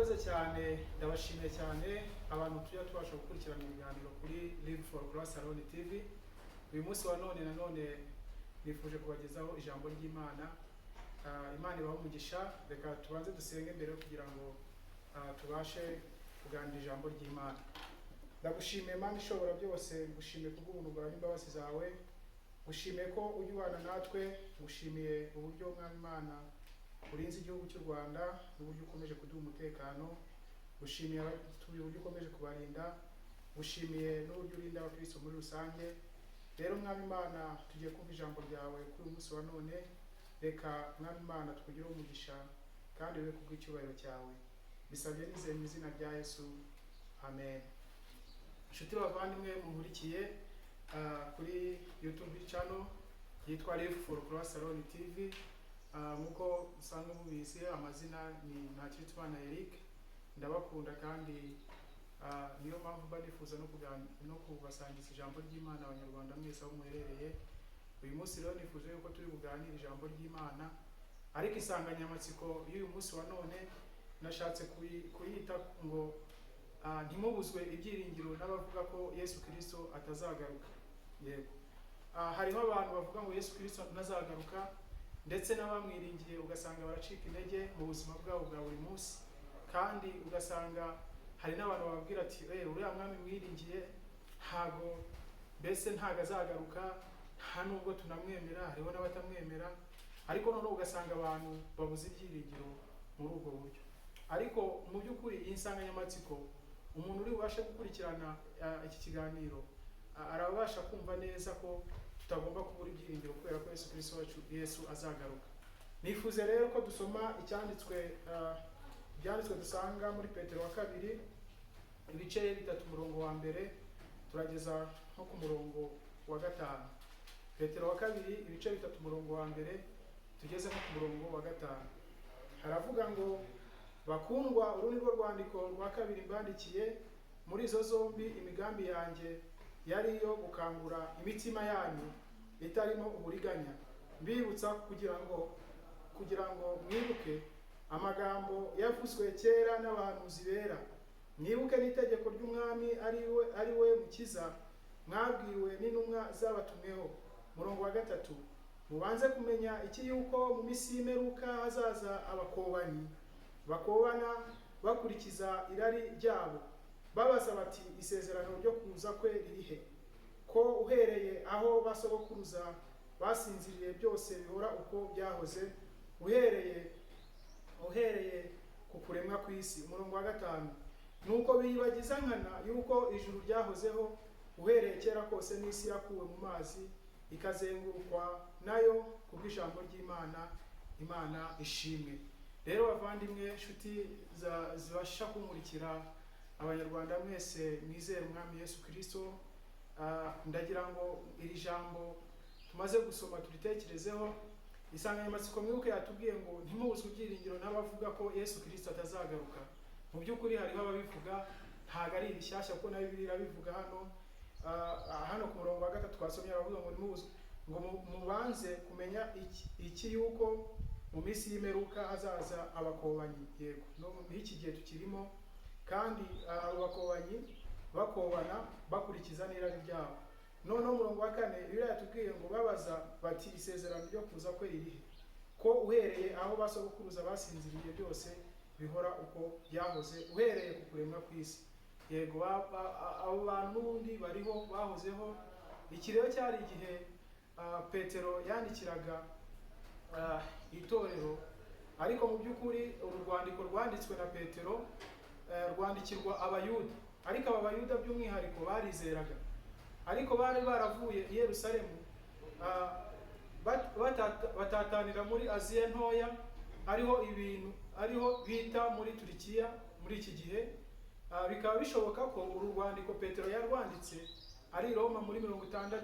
Murakoze cyane, ndabashimiye cyane abantu tujya tubasha gukurikirana ibiganiro kuri Live for Christ Alone TV. Uyu munsi wa none nanone nifuje kubagezaho ijambo ry'Imana. Imana ibahe umugisha. Reka tubanze dusenge mbere yo kugira ngo tubashe kuganira ijambo ry'Imana. Ndagushimiye, Mana ishobora byose, ngushimiye kubw'ubuntu bwawe n'imbabazi zawe, ngushimiye ko ujya ubana natwe, ngushimiye uburyo, Mwami Imana, urinze igihugu cy'u Rwanda n'uburyo ukomeje kuduha umutekano, ngushimiye abagituye uburyo ukomeje kubarinda, ngushimiye n'uburyo urinda abakristo muri rusange. Rero, Mwami Imana, tugiye kumva ijambo ryawe kuri uyu munsi wa none. Reka, Mwami Imana, tukugireho umugisha kandi bibe kubw'icyubahiro cyawe. Bisabye nizeye mu izina rya Yesu, amen. Inshuti bavandimwe munkurikiye kuri YouTube channel yitwa Live for Christ Alone TV, nk'uko musanzwe mubizi, amazina ni Ntakirutimana Eric. Ndabakunda kandi niyo mpamvu mba nifuza no kubasangiza ijambo ry'Imana, Abanyarwanda mwese aho muherereye. Uyu munsi rero nifuje yuko turi buganire ijambo ry'Imana, ariko insanganyamatsiko y'uyu munsi wa none nashatse kuyita ngo "Ntimubuzwe ibyiringiro n'abavuga ko Yesu Kristo atazagaruka." Yego, hariho abantu bavuga ngo Yesu Kristo ntazagaruka, ndetse n'abamwiringiye ugasanga baracika intege mu buzima bwabo bwa buri munsi, kandi ugasanga hari n'abantu bababwira ati: "Eh, uriya mwami mwiringiye ntago, mbese ntago azagaruka, nta nubwo tunamwemera." Hariho n'abatamwemera, ariko noneho ugasanga abantu babuze ibyiringiro muri ubwo buryo. Ariko mu by'ukuri iyi nsanganyamatsiko, umuntu uri bubashe gukurikirana iki kiganiro arabasha kumva neza ko tutagomba kubura ibyiringiro kubera ko Yesu Kristo wacu, Yesu, azagaruka. Nifuze rero ko dusoma icyanditswe, ibyanditswe dusanga muri Petero wa kabiri, ibice 3, umurongo wa mbere turageza nko ku murongo wa 5. Petero wa kabiri, ibice 3, umurongo wa mbere tugeze nko ku murongo wa 5, haravuga ngo: "Bakundwa, uru ni rwo rwandiko rwa kabiri mbandikiye. Muri izo zombi imigambi yanjye yari iyo gukangura imitima yanyu itarimo uburiganya, mbibutsa kugira ngo mwibuke amagambo yavuzwe kera n'abahanuzi bera, mwibuke n'itegeko ry'Umwami ari we Mukiza mwabwiwe n'intumwa zabatumweho." Murongo wa 3: "Mubanze kumenya iki, yuko mu minsi y'imperuka hazaza abakobanyi bakobana bakurikiza irari ryabo, babaza bati: 'Isezerano ryo kuza kwe ririhe, ko uhereye aho basogokuruza basinziriye byose bihora uko byahoze uhereye ku kuremwa kw'isi?" Umurongo wa 5: "Nuko biyibagiza nkana yuko ijuru ryahozeho uhereye kera kose, n'isi yakuwe mu mazi ikazengurukwa nayo kubw'ijambo ry'Imana." Imana ishimwe. Rero bavandimwe, inshuti zibasha kumurikira, Abanyarwanda mwese mwizere Umwami Yesu Kirisito, ndagira ngo iri jambo tumaze gusoma turitekerezeho. Insanganyamatsiko, mwibuke, yatubwiye ngo "Ntimubuzwe ibyiringiro n'abavuga ko Yesu Kirisito atazagaruka." Mu by'ukuri hariho ababivuga, ntabwo ari ibishyashya kuko na Bibiliya irabivuga. Hano ku murongo wa 3 twasomye aravuga ngo ntimubuzwe, ngo mubanze kumenya iki, yuko mu minsi y'imperuka hazaza abakobanyi. Yego, no muri iki gihe tukirimo, kandi abo bakobanyi bakobana bakurikiza n'irari ryabo. Noneho umurongo wa 4, Bibiliya yatubwiye ngo babaza bati: "Isezerano ryo kuza kwe ririhe, ko uhereye aho basogokuruza basinziriye byose bihora uko byahoze uhereye ku kuremwa kw'isi?" Yego, abo bantu n'ubundi bariho, bahozeho. Iki rero cyari igihe Petero yandikiraga itorero, ariko mu by'ukuri uru rwandiko rwanditswe na Petero rwandikirwa Abayuda. Ariko aba Bayuda by'umwihariko barizeraga, ariko bari baravuye i Yerusalemu, batatanira muri Aziya Ntoya, ariho ibintu ariho bita muri Turikiya muri iki gihe. Bikaba bishoboka ko uru rwandiko Petero yarwanditse ari i Roma muri 64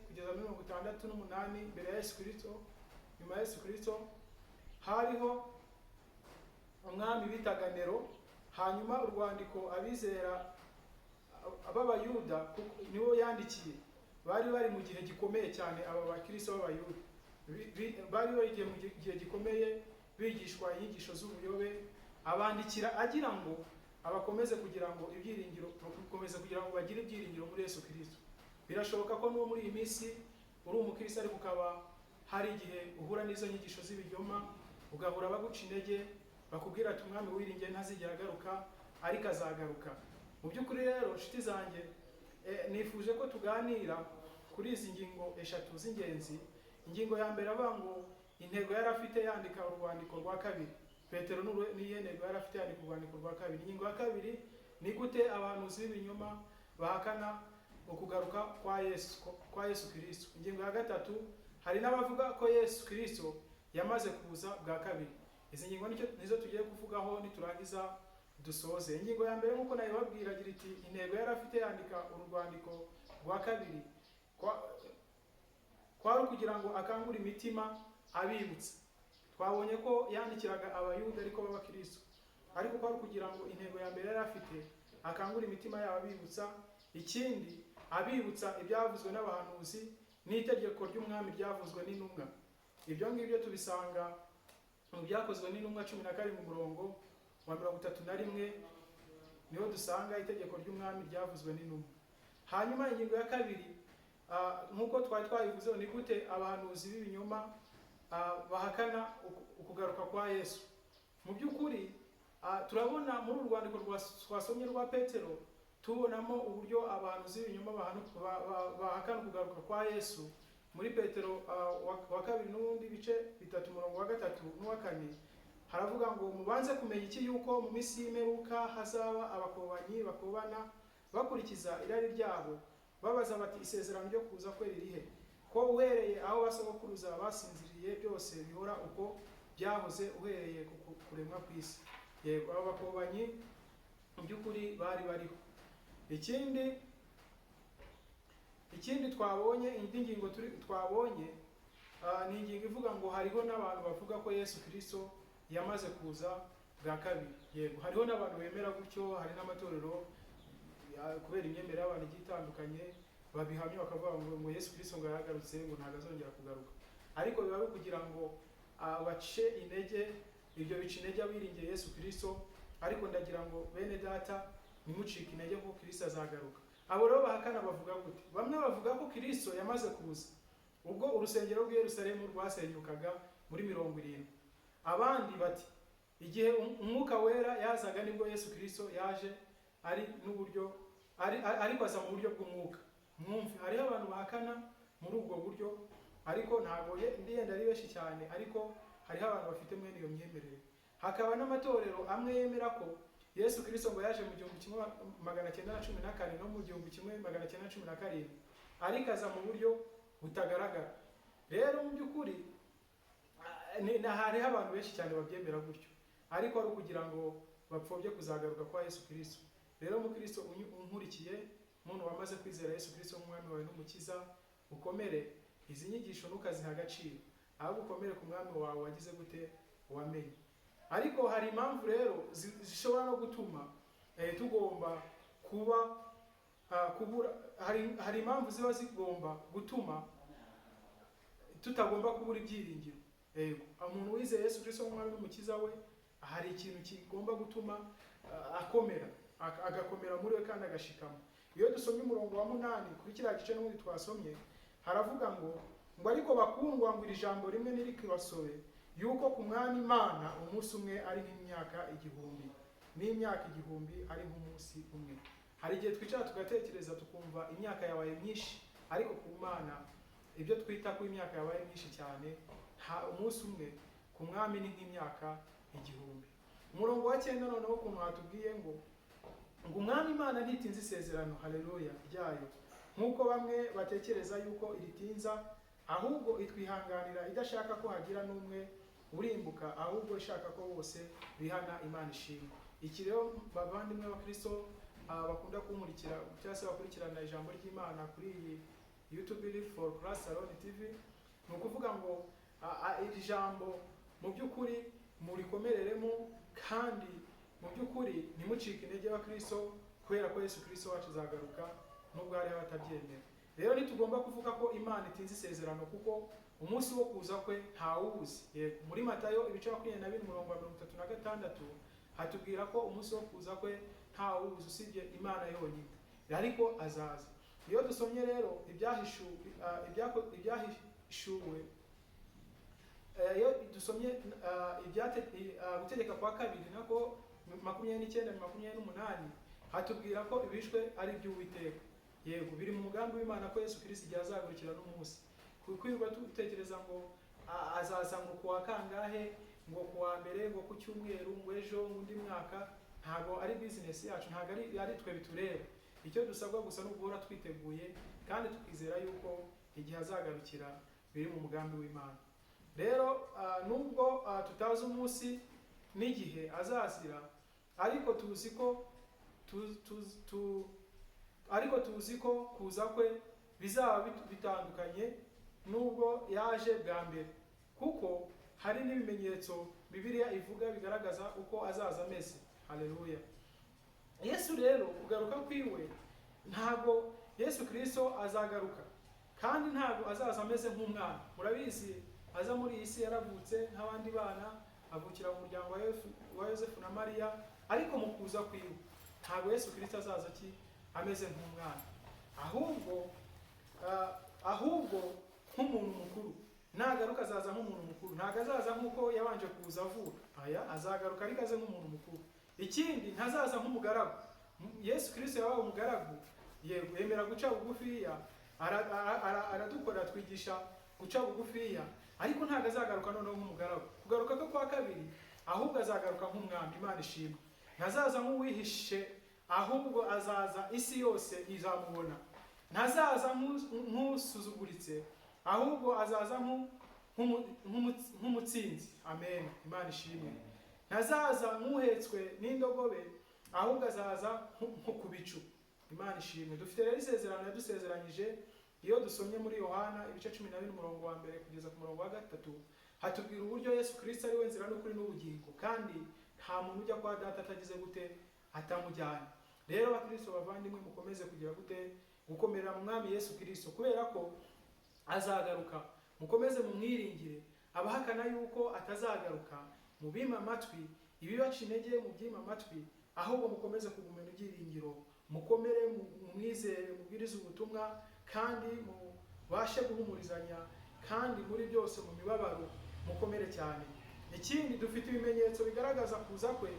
kugeza muri 68 mbere ya Yesu Kristo, nyuma ya Yesu Kristo. Hariho umwami bitaga Nero. Hanyuma urwandiko abizera b'Abayuda, kuko nibo yandikiye, bari bari mu gihe gikomeye cyane. Aba bakristo b'Abayuda bari bagiye mu gihe gikomeye, bigishwa inyigisho z'ubuyobe. Abandi bari baramaze Abandikira agira ngo abakomeze kugira ngo ibyiringiro, gukomeza kugira ngo bagire ibyiringiro muri Yesu Kristo. Birashoboka ko n'uwo muri iyi minsi uri umukristo, ariko ukaba hari igihe uhura n'izo nyigisho z'ibinyoma, ugahura baguca intege, bakubwira ati umwami wiringiye ntazigera agaruka, ariko azagaruka. Mu by'ukuri rero, inshuti zanjye, nifuje ko tuganira kuri izi ngingo eshatu z'ingenzi. Ingingo ya mbere avuga ngo intego yari afite yandika urwandiko rwa kabiri Petero, niyo ntego yari afite yandika urwandiko rwa kabiri. Ingingo ya kabiri ni gute abahanuzi b'ibinyoma bahakana ukugaruka kwa Yesu Kristo. Ingingo ya gatatu, hari n'abavuga ko Yesu Kristo yamaze kuza bwa kabiri. Izi ngingo nizo tugiye kuvugaho, niturangiza dusoze. Ingingo ya mbere, nk'uko nayibabwira, agira iti intego yari afite yandika uru rwandiko rwa kabiri kwari ukugira ngo akangure imitima abibutsa. Twabonye ko yandikiraga Abayuda ariko b'Abakristo, ariko kwari ukugira ngo intego ya mbere yari afite akangure imitima yabo abibutsa. Ikindi, abibutsa ibyavuzwe n'abahanuzi n'itegeko ry'umwami ryavuzwe n'intumwa. Ibyo ngibyo tubisanga mu Byakozwe n'Intumwa 17 umurongo wa 31, niho dusanga itegeko ry'umwami ryavuzwe n'intumwa. Hanyuma ingingo ya kabiri, nk'uko twari twabivuzeho, ni gute abahanuzi b'ibinyoma bahakana ukugaruka kwa Yesu. Mu by'ukuri turabona muri uru rwandiko twasomye rwa Petero, tubonamo uburyo abahanuzi b'ibinyoma bahakana ukugaruka kwa Yesu. Muri Petero wa kabiri n'ubundi, bice 3 umurongo wa 3 n'uwa 4, haravuga ngo mubanze kumenya iki, yuko mu minsi y'imperuka hazaba abakobanyi bakobana bakurikiza irari ryabo, babaza bati isezerano ryo kuza kwe ririhe, ko uhereye aho basogokuruza basinziriye byose bihora uko byahoze uhereye ku kuremwa kw'isi. Yego, abo bakobanyi mu by'ukuri bari bariho. Ikindi twabonye, indi ngingo twabonye, ni ingingo ivuga ngo hariho n'abantu bavuga ko Yesu Kristo yamaze kuza bwa kabiri. Yego, hariho n'abantu bemera gutyo, hari n'amatorero, kubera imyemerere y'abantu igiye itandukanye, babihamya bakavuga ngo Yesu Kristo ngo yaragarutse, ngo ntabwo azongera kugaruka. Ariko biba ari ukugira ngo bace intege, ibyo bica intege abiringiye Yesu Kristo. Ariko ndagira ngo bene data, ntimucike intege kuko Kristo azagaruka. Abo rero bahakana bavuga gute? Bamwe bavuga ko Kristo yamaze kuza ubwo urusengero rw'i Yerusalemu rwasenyukaga muri 70. Abandi bati igihe Umwuka Wera yazaga nibwo Yesu Kristo yaje, ari n'uburyo ari, ariko aza mu buryo bw'umwuka. Mwumve, hariho abantu bahakana muri ubwo buryo, ariko ntabwo ndiyenda ari benshi cyane, ariko hariho abantu bafite mwene iyo myemerere. Hakaba n'amatorero amwe yemera ko Yesu Kristo ngo yaje mu 1914 no mu 1917, ariko aza mu buryo butagaragara. Rero mu by'ukuri hariho abantu benshi cyane babyemera gutyo, ariko ari ukugira ngo bapfobye kuzagaruka kwa Yesu Kristo. Rero mu Kristo unkurikiye, muntu wamaze kwizera Yesu Kristo nk'umwami wawe n'umukiza, ukomere. Izi nyigisho ntukaziha agaciro, ahubwo ukomere ku mwami wawe wagize gute, wamenye. Ariko hari impamvu rero zishobora no gutuma tugomba kuba kubura, hari impamvu ziba zigomba gutuma tutagomba kubura ibyiringiro. Yego, umuntu wizeye Yesu Kristo nk'umwami n'umukiza we, hari ikintu kigomba gutuma akomera, agakomera muri we kandi agashikama. Iyo dusomye umurongo wa 8 kuri kiriya gice n'ubundi twasomye, haravuga ngo ariko bakundwa, ngo iri jambo rimwe ntirikabasobe, yuko ku mwami Imana umunsi umwe ari nk'imyaka 1000, n'imyaka 1000 ari nk'umunsi umwe. Hari igihe twicara tugatekereza tukumva imyaka yabaye myinshi, ariko ku Mana ibyo twita ko imyaka yabaye myinshi cyane, nta umunsi umwe ku mwami ni nk'imyaka 1000. Umurongo wa 9 noneho ukuntu hatubwiye ngo umwami Imana ntitinze isezerano, haleluya, ryayo, nk'uko bamwe batekereza yuko iritinza, ahubwo itwihanganira idashaka ko hagira n'umwe urimbuka, ahubwo ishaka ko bose bihana. Imana ishimwe. Iki rero, bavandimwe ba Kristo bakunda kunkurikira cyangwa se bakurikirana ijambo ry'Imana kuri iyi YouTube Live for Christ Salon TV, ni ukuvuga ngo iri jambo mu by'ukuri murikomereremo, kandi mu by'ukuri ntimucike intege wa Kristo, kubera ko Yesu Kristo wacu azagaruka nubwo hariho abatabyemera. Rero ntitugomba kuvuga ko Imana itinze isezerano, kuko umunsi wo kuza kwe ntawuzi. Yego, muri Matayo ibice 22 umurongo wa 36. Hatubwira ko umunsi wo kuza kwe ntawuzi usibye Imana yonyine, ariko azaza. Iyo dusomye rero ibyahishuwe, iyo dusomye Gutegeka kwa Kabiri nako 29:28, hatubwira ko ibishwe ari iby'Uwiteka. Yego, biri mu mugambi w'Imana ko Yesu Kristo igihe azagurukira n'umunsi, kwirirwa dutekereza ngo azaza ngo kuwa kangahe, ngo kuwa mbere, ngo ku cyumweru, ngo ejo, ngo undi mwaka, ntabwo ari business yacu, ntabwo ari twe bitureba. Icyo dusabwa gusa ni uguhora twiteguye kandi tukizera yuko igihe azagarukira biri mu mugambi w'Imana. Rero nubwo tutazi umunsi n'igihe azazira, ariko tuzi ko kuza kwe bizaba bitandukanye nubwo yaje bwa mbere, kuko hari n'ibimenyetso Bibiliya ivuga bigaragaza uko azaza ameze. Haleluya! Yesu rero kugaruka kwiwe, ntabwo Yesu Kristo azagaruka kandi ntabwo azaza ameze nk'umwana. Murabizi, aza muri iyi si yaravutse nk'abandi bana, avukira mu muryango wa Yosefu na Mariya, ariko mu kuza kwiwe ntabwo Yesu Kristo azaza ameze nk'umwana, ahubwo nk'umuntu mukuru. Nagaruka azaza nk'umuntu mukuru, ntabwo azaza nk'uko yabanje kuza avuka. Aya azagaruka ariko aze nk'umuntu mukuru. Ikindi, ntazaza nk'umugaragu. Yesu Kristo yabaye umugaragu, yego, yemera guca bugufiya, aradukorera, twigisha guca bugufiya, ariko ntabwo azagaruka noneho nk'umugaragu. Kugaruka kwe kwa kabiri, ahubwo azagaruka nk'umwami. Imana ishimwe. Ntazaza nk'uwihishe, ahubwo azaza isi yose izamubona. Ntazaza nk'usuzuguritse, ahubwo azaza nk'umutsinzi. Amen, Imana ishimwe. Ntazaza nk'uhetswe n'indogobe, ahubwo azaza nko ku bicu. Imana ishimwe. Dufite rero isezerano yadusezeranyije. Iyo dusomye muri Yohana ibice 14 umurongo wa 1 kugeza ku murongo wa 3, hatubwira uburyo Yesu Kristo ari we nzira n'ukuri n'ubugingo, kandi nta muntu ujya kwa Data atagize gute, atamujyanye. Rero Bakristo bavandimwe, mukomeze kugira gute, gukomerera mu Mwami Yesu Kristo, kubera ko azagaruka. Mukomeze mumwiringire. Abahakana yuko atazagaruka mubima amatwi, ibibaca intege mubyima amatwi, ahubwo mukomeze kugumana ibyiringiro, mukomere, mumwizere, mubwirize ubutumwa, kandi mubashe guhumurizanya, kandi muri byose mu mibabaro mukomere cyane. Ikindi, dufite ibimenyetso bigaragaza kuza kwe,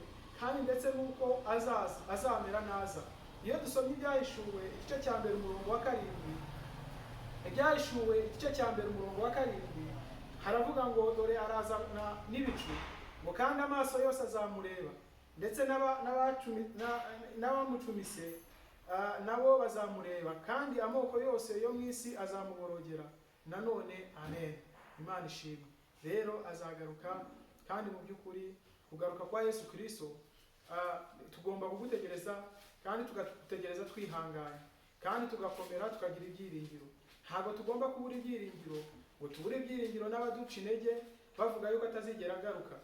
kandi ndetse n'uko azaza azamera naza. Iyo dusomye Ibyahishuwe igice cya 1 umurongo wa 7, Ibyahishuwe igice cya 1 umurongo wa 7, haravuga ngo dore arazana n'ibicu, ngo kandi amaso yose azamureba, ndetse n'abamucumise nabo bazamureba, kandi amoko yose yo mu isi azamuborogera. Nanone amen, Imana ishimwe. Rero azagaruka, kandi mu by'ukuri kugaruka kwa Yesu Kristo tugomba kugutegereza, kandi tugategereza twihanganye, kandi tugakomera, tukagira ibyiringiro. Ntabwo tugomba kubura ibyiringiro ngo tubure ibyiringiro n'abaduca intege bavuga yuko atazigera agaruka.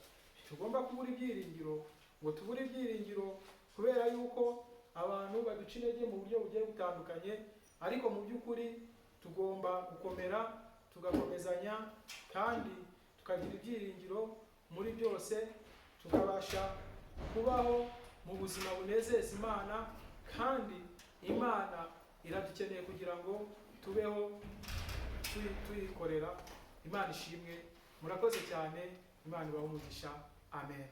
Tugomba kubura ibyiringiro ngo tubure ibyiringiro kubera yuko abantu baduca intege mu buryo bugiye butandukanye, ariko mu by'ukuri tugomba gukomera, tugakomezanya, kandi tukagira ibyiringiro muri byose, tukabasha kubaho mu buzima bunezeza Imana, kandi Imana iradukeneye kugira ngo tubeho tuyikorera. Imana ishimwe. Murakoze cyane. Imana ibahe umugisha. Amen.